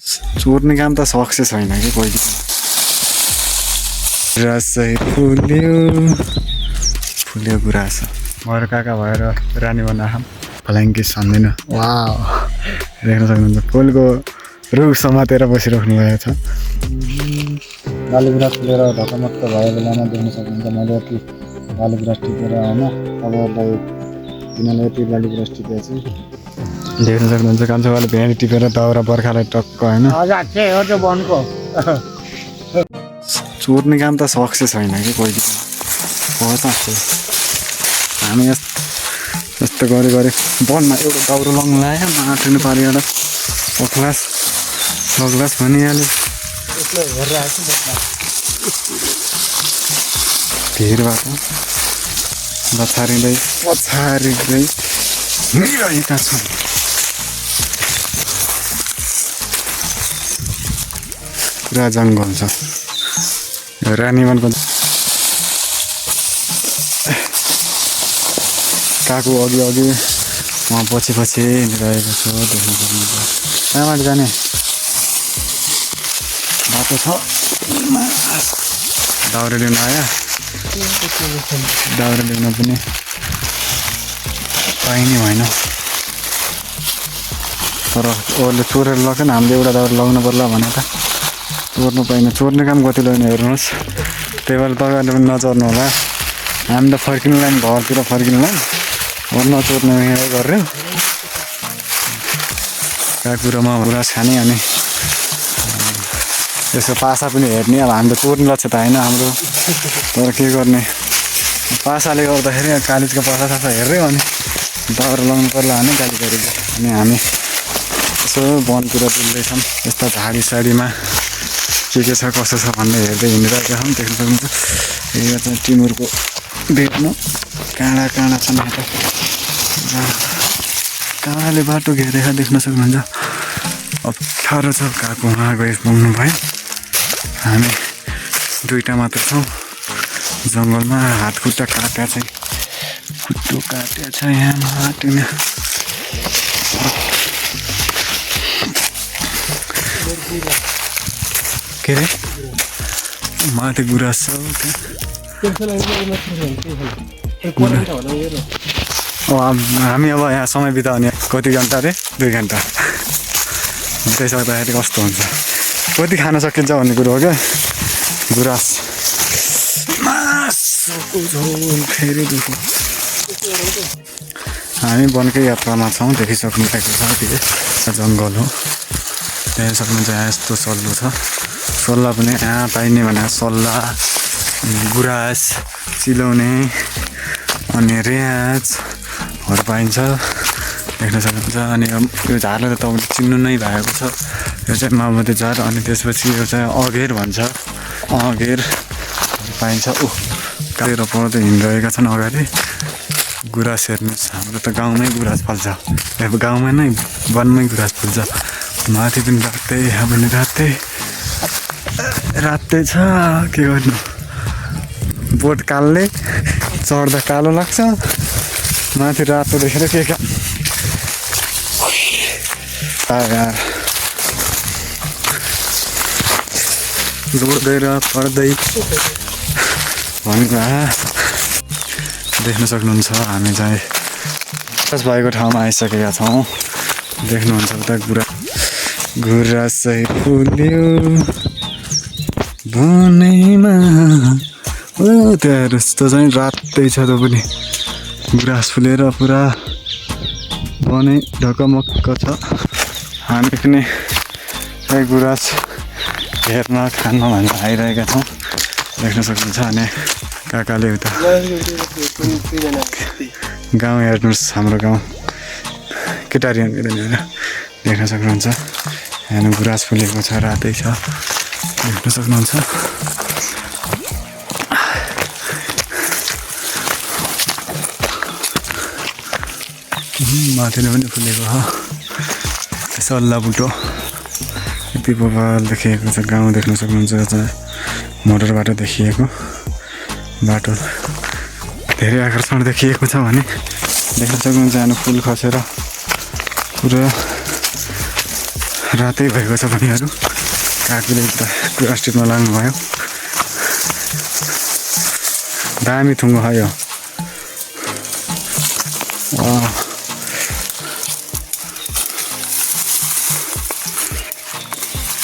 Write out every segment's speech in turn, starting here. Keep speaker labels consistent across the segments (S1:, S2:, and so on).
S1: चोर्ने काम त सक्सेस होइन कि कहिले गुराँसै फुल्यो फुल्यो गुराँस भएर काका भएर रानी बनाखम फलाङ्की छन्दैन वा देख्न सक्नुहुन्छ फुलको रुख समातेर बसिराख्नु भएको छ बाली गुराँस फुलेर ढकमक्क भएको बेलामा देख्न सक्नुहुन्छ मैले यति बाली गुराँस टिपेर होइन तपाईँहरूलाई तिनीहरूले यति बाली गुराँस टिपेको छु देख्न सक्नुहुन्छ कान्छोवाले भेँडी टिपेर दाउरा बर्खालाई टक्क होइन चोर्ने काम त सक्सेस होइन कि कहिले हो त हामी यस्तो गरे वनमा एउटा दाउरो लगाउनु लाग्यो माटो पाऱ्यो एउटा पख्लास लगलास भनिहाल्यो भिरबाट पछारिँदै हिँडिरहेका छन् पुरा जङ्गल छ रानीवनको काकु अघि म पछि हिँडिरहेको छु देख्न सक्नुहुन्छ कहाँबाट जाने बाटो छ दाउरा लिन आयो दाउरा लिन पनि पाइने भएन तर अरूले चोरेर लग्छ हामीले एउटा दाउरा लगाउनु पर्ला भने त चोर्नु पाइने चोर्ने काम कति लाग्ने हेर्नुहोस् त्यही भएर तपाईँहरूले पनि नचर्नु होला हामी त फर्किनुलाई घरतिर फर्किनुलाई घर नचोर्ने हिँडाइ गऱ्यो काकुरोमा गुराँस खाने अनि यसो पासा पनि हेर्ने अब हामी त चोर्ने लक्ष्य त होइन हाम्रो तर के गर्ने पासाले गर्दाखेरि कालिजको पासा हेऱ्यो अनि दाउरा लगाउनु पर्ला भने गाली गरेको अनि हामी यसो वनतिर डुल्दैछौँ यस्ता झाडीसाडीमा के छ कसो छ भन्ने हेर्दै हिँडिरहेका छौँ देख्न सक्नुहुन्छ यो चाहिँ टिमुरको बेट्नु काँडा छन् यता काँडाले बाटो घेरेर देख्न सक्नुहुन्छ अप्ठ्यारो छ काको उहाँ गए पुग्नु भयो हामी दुईवटा मात्र छौँ जङ्गलमा हात खुट्टा काट्या चाहिँ खुट्टो काट्या छ यहाँ माटिन के अरे माथि गुराँस छ हामी अब यहाँ समय बिताउने कति घन्टा अरे 2 घन्टा बिताइसक्दाखेरि कस्तो हुन्छ कति खान सकिन्छ भन्ने कुरो हो क्या गुराँस मासुको झोल फेरि दुःख हामी वनकै यात्रामा छौँ देखिसक्नु भएको छ त्यो जङ्गल हो त्यहाँ सक्नुहुन्छ यहाँ यस्तो सल्लो छ सल्ला पनि यहाँ पाइने भने सल्ला गुराँस चिलाउने अनि रेँचहरू पाइन्छ देख्न सक्नुहुन्छ अनि यो झारलाई त तपाईँले चिन्नु नै भएको छ यो चाहिँ माओवादी झार अनि त्यसपछि यो चाहिँ अघेर भन्छ अघेर पाइन्छ काटेर पढ्दै हिँडिरहेका छन् अगाडि गुराँस हेर्नुहोस् हाम्रो त गाउँमै गुराँस फल्छ अब गाउँमा नै वनमै गुराँस फल्छ माथि पनि रातै यहाँ पनि रातै छ के गर्नु बोट कालले चढ्दा कालो लाग्छ माथि रातो देखेर के यार जोड्दै र पढ्दै भन्नु देख्न सक्नुहुन्छ हामी चाहिँ गुराँस भएको ठाउँमा आइसकेका छौँ देख्नुहुन्छ उता गुराँसै फुल्यो बनैमा त्यहाँ जस्तो चाहिँ रातै छ त पनि गुराँस फुलेर पुरा बनै ढकमक्क छ हामी पनि गुराँस हेर्न खान भनेर आइरहेका छौँ देख्न सक्नुहुन्छ अनि काकाले उता गाउँ हेर्नुहोस् हाम्रो गाउँ केटारी देख्न सक्नुहुन्छ यहाँ गुराँस फुलेको छ रातै छ देख्न सक्नुहुन्छ माथिले पनि फुलेको हो सल्ला बुटो पिपल देखिएको छ गाउँ देख्न सक्नुहुन्छ मोटरबाट देखिएको बाटो धेरै आकर्षण देखिएको छ भने देख्न सक्नुहुन्छ यहाँ फुल खसेर पुरा रातै भएको छ भनेहरू काकुले गुराँस टिप्न लाग्नुभयो दामी थुङ्गो खायो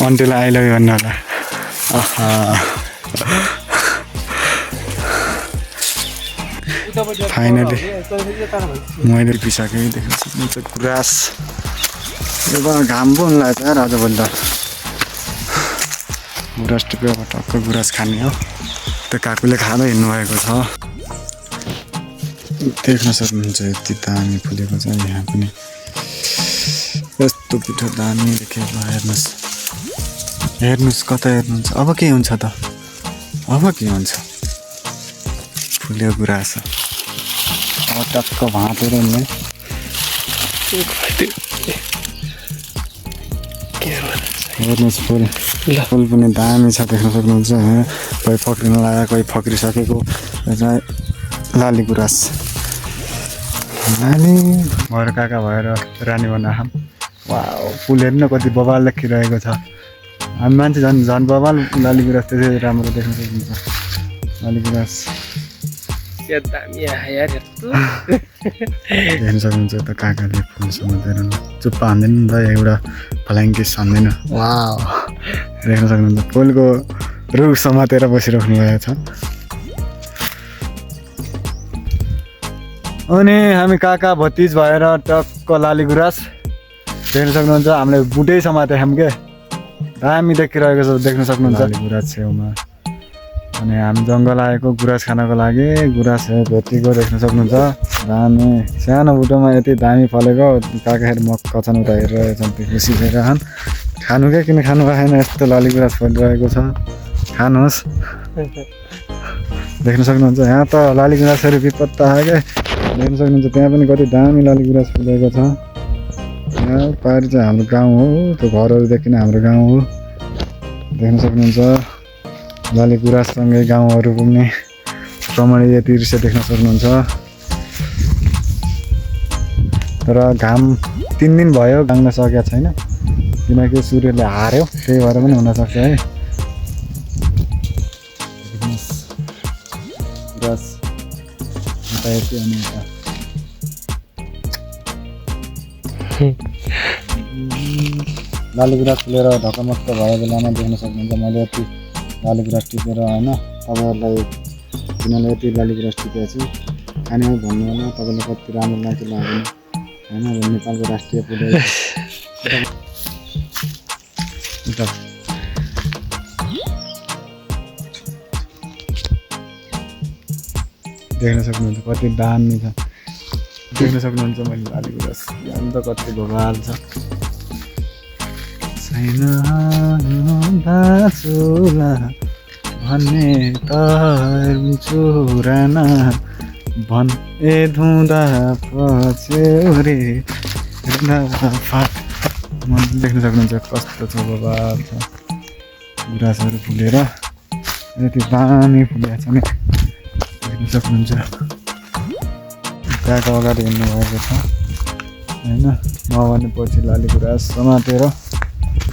S1: अन्टीलाई आई लभ यु भन्नु होला फाइनली मैले पिसाकै देख्न सक्नुहुन्छ गुराँस अब घाम पनि लाग्छ यार आजभोलि त गुराँस टिपेर टक्क गुराँस खाने हो त्यो काकुले खाँदै हिँड्नुभएको छ देख्न सक्नुहुन्छ यति दामी फुलेको छ यहाँ पनि यस्तो पिठो दामी देखेको हेर्नुहोस् हेर्नुहोस् कता हेर्नुहुन्छ अब के हुन्छ त अब के हुन्छ फुल्यो गुराँस अब टक्क भाँचेर नि हेर्नुहोस् फुल पनि दामी छ देख्न सक्नुहुन्छ कोही फक्रिन लाग्यो कोही फक्रिसकेको लाली गुराँस लाली भएर काका भएर रानी बनाम वा फुल हेर्नु कति बबाल देखिरहेको छ हामी मान्छे झन् बबाल लाली गुराँस त्यसै राम्रो देख्न सक्नुहुन्छ लाली गुराँस हेर्न सक्नुहुन्छ त काकाले फुल समातेर चुप्पा हान्दैन नि त एउटा फलाङ्किस हान्दैन वा देख्न सक्नुहुन्छ फुलको रुख समातेर बसिराख्नु भएको छ अनि हामी काका भतिज भएर टक्क लाली गुराँस देख्न सक्नुहुन्छ हामीले बुटै समाते खाम के दामी देखिरहेको छ देख्न सक्नुहुन्छ लाली गुराँस छेउमा अनि हामी जङ्गल आएको गुराँस खानको लागि गुराँस भेटेको देख्न सक्नुहुन्छ दामी सानो बुटोमा यति दामी फलेको काकाहरू मक्क छन् उता हेरिरहेको छन् त्यो खुसी भएर खानु के किन खानु भएन यस्तो लाली गुराँस फलिरहेको छ खानुहोस् देख्न सक्नुहुन्छ यहाँ त लाली गुराँसहरू विपत्ता आयो क्या देख्न सक्नुहुन्छ त्यहाँ पनि कति दामी लाली गुराँस फुलेको छ यहाँ पारि चाहिँ हाम्रो गाउँ हो त्यो घरहरूदेखि नै हाम्रो गाउँ हो देख्न सक्नुहुन्छ लाली गुराँससँगै गाउँहरू पनि रमणीय दृश्य देख्न सक्नुहुन्छ तर घाम 3 दिन भयो गाङ्न सकेको छैन किनकि सूर्यले हार्यो त्यही भएर पनि हुनसक्छ है गुराँस यति अनि लाली गुराँस फुलेर ढकमक्क भएको बेलामा देख्न सक्नुहुन्छ मैले यति लाली गुराँस टिपेर होइन तपाईँहरूलाई किनले यति लाली गुराँस टिपेको छु खाने हो भन्नु होला तपाईँलाई कति राम्रो लाग्छ लाग्दैन होइन नेपालको राष्ट्रिय फुल देख्न सक्नुहुन्छ कति दामी छ देख्न सक्नुहुन्छ मैले लाली गुराँस अन्त कति भोगाल छ छैन चुला भन्ने त चुराना भन् ए धुँदा पछ्यौ रे देख्न सक्नुहुन्छ कस्तो छ बबाल छ गुराँसहरू फुलेर यति दामी फुलेको छ नि देख्न सक्नुहुन्छ त्यहाँको अगाडि हिँड्नु भएको छ होइन म भने पछि लाली गुराँस समातेर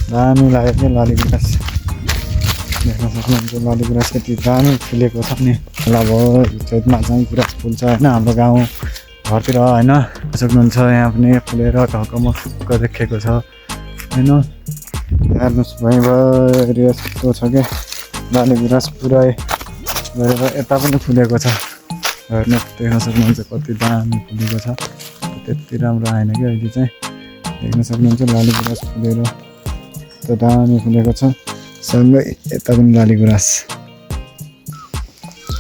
S1: दामी लाग्यो क्या लाली गुराँस देख्न सक्नुहुन्छ लाली गुराँस यति दामी फुलेको छ नि अब चैतमा चाहिँ गुराँस फुल्छ होइन हाम्रो गाउँ घरतिर होइन सक्नुहुन्छ यहाँ पनि फुलेर ढकमक्क देखेको छ होइन हेर्नुहोस् भइभरि यस्तो छ क्या लाली गुराँस पुरै गरेर यता पनि फुलेको छ हेर्नुहोस् देख्न सक्नुहुन्छ कति दामी फुलेको छ त्यति राम्रो आएन क्या अहिले चाहिँ देख्न सक्नुहुन्छ लाली गुराँस फुलेर त दामी फुलेको छ सँगै यता पनि लाली गुराँस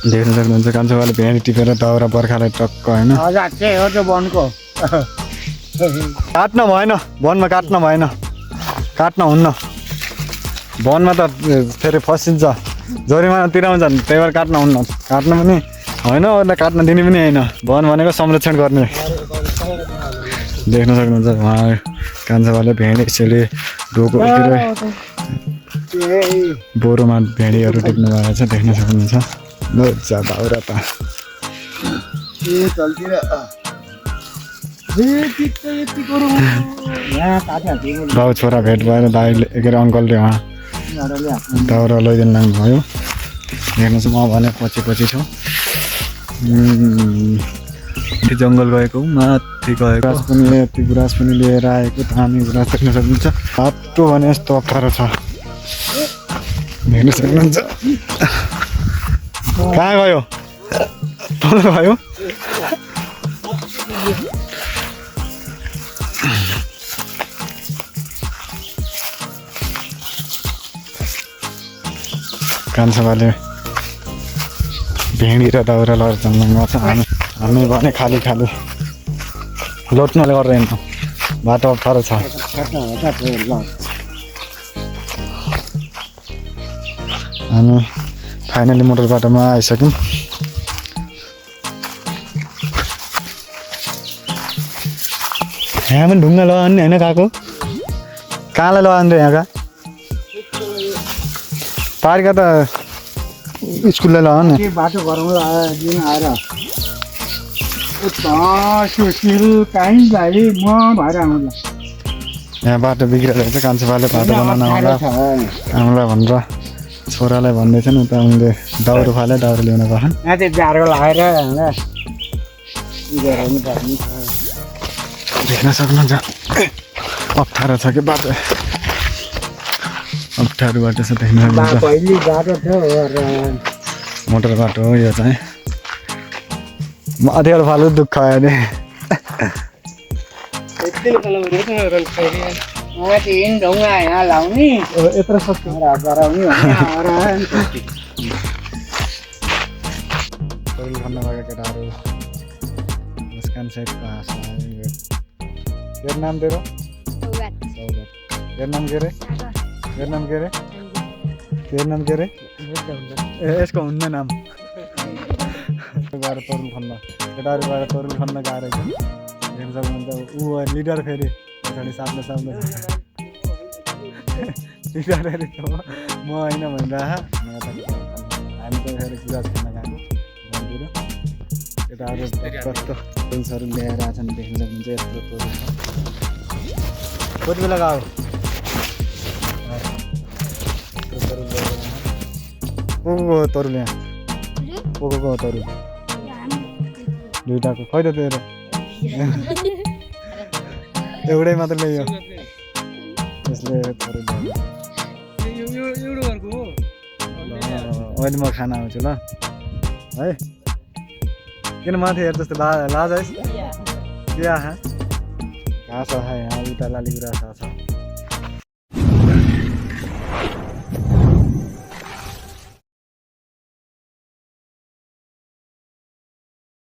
S1: देख्न सक्नुहुन्छ कान्छोबाले भेँडी टिपेर दाउरा बर्खालाई टक्क होइन काट्न भएन वनमा काट्न भएन काट्न हुन्न वनमा त फेरि फसिन्छ जरिमाना तिराउँछ त्यही भएर काट्न हुन्न काट्न पनि होइन उसलाई काट्न दिने पनि होइन वन भनेको संरक्षण गर्ने देख्न सक्नुहुन्छ उहाँ कान्छाबाले भेँडी यसैले ढोकोतिर बोरोमा भेँडीहरू टिप्नु भएको छ देख्न सक्नुहुन्छ ल दाउरा त बाउ छोरा भेट भएर दाइले के अरे अङ्कलले उहाँ दाउरा लैदिनु लाग्नुभयो। हेर्नुहोस् म भने पछि पछि छु जङ्गल गएको माथि गएको गुराँस पनि यति गुराँस पनि लिएर आएको धामी गुराँस देख्न सक्नुहुन्छ। बाटो भने यस्तो अप्ठ्यारो छ देख्न सक्नुहुन्छ। कहाँ गयो तल गयो कान्छाबाले भेँडी र दाउरा लगेर जङ्गलमा छ। हामी भने खाली खाली लोट्नले गरेर हिँड्छौँ बाटो अप्ठ्यारो छ। हामी फाइनली मोटर बाटोमा आइसक्यौँ। यहाँ पनि ढुङ्गा लगाउने होइन गएको कहाँलाई लगाउने यहाँका पारिका त स्कुललाई लगाउने
S2: बाटो गराउनु आएर सुशील काहीँ भाइ म भएर आउँला।
S1: यहाँ बाटो बिग्रेर चाहिँ कान्छाबाले बाटो बनाउन आउँला आउँला भनेर छोरालाई भन्दैछ नि उता उनले दाउरो फाले दाउरो ल्याउन गएन।
S2: यहाँ चाहिँ जाडो लगाएर
S1: देख्न सक्नुहुन्छ अप्ठ्यारो छ कि बाटो अप्ठ्यारो बाटो छ देख्न सक्नुहुन्छ।
S2: पहिली बाटो थियो
S1: मोटर बाटो हो यो चाहिँ अँध्यारो फाल्नु दुःख आयो नि
S2: ढुङ्गा यहाँ लाउने
S1: यत्रो सस्तो
S2: गराउने
S1: तरुल खन्न गएका केटाहरू मुस्कान सेटको हाँस तेरो नाम तेरो तेरो नाम के अरे तेरो नाम के अरे तेरो नाम के अरे ए यसको हुन्न नाम गएर तरुल खन्न केटाहरू गएर तरुल खन्न गएर हेर्न सक्नुहुन्छ। ऊ लिडर फेरि पछाडि साप्न लिडर फेरि म होइन भनेर हामी त फेरि गुराँस खान गएको गाउँतिर केटाहरू कस्तो टुल्सहरू ल्याएर आछन् देख्न सक्नुहुन्छ। यत्रो तरुल छ कति बेला गयो को तरुल यहाँ को तरुल दुइटाको खै त तेरो एउटै मात्र ल्यायो त्यसले तरुल अहिले म खाना आउँछु ल है किन माथि हेर जस्तो लाज है क्या घाँस यहाँ उता लाली गुराँस छ।